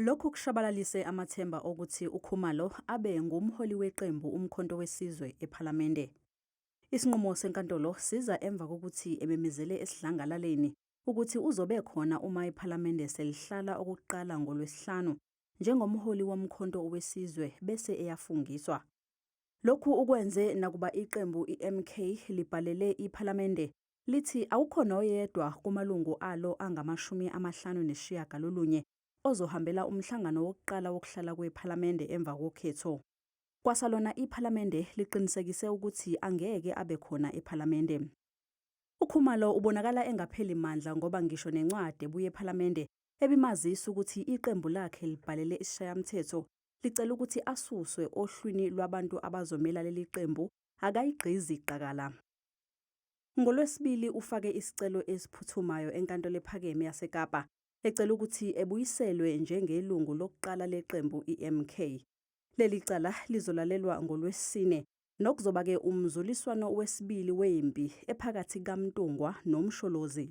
Lokhu kushabalalise amathemba okuthi uKhumalo abe ngumholi weqembu uMkhonto weSizwe ePhalamende. Isinqumo senkantolo siza emva kokuthi ememezele esidlangalaleni ukuthi uzobe khona uma iPhalamende selihlala okokuqala ngoLwesihlanu njengomholi woMkhonto weSizwe bese eyafungiswa. Lokhu ukwenze nakuba iqembu iMK libhalele iPhalamende lithi akukho noyedwa kumalungu alo angama-59 ozohambela umhlangano wokuqala wokuhlala kwePhalamende emva kokhetho. Kwasalona iPhalamende liqinisekise ukuthi angeke abe khona ePhalamende. UKhumalo ubonakala engapheli mandla ngoba ngisho nencwadi ebuye ePhalamende ebimazisa ukuthi iqembu lakhe libhalele isiShayamthetho licela ukuthi asuswe ohlwini lwabantu abazomela leli qembu akayigqizi qakala. NgoLwesibili ufake isicelo esiphuthumayo eNkantolo ePhakeme yaseKapa ecela ukuthi ebuyiselwe njengelungu lokuqala leqembu iMK. Leli cala lizolalelwa ngoLwesine nokuzoba-ke umzuliswano wesibili wempi ephakathi kaMntungwa noMsholozi.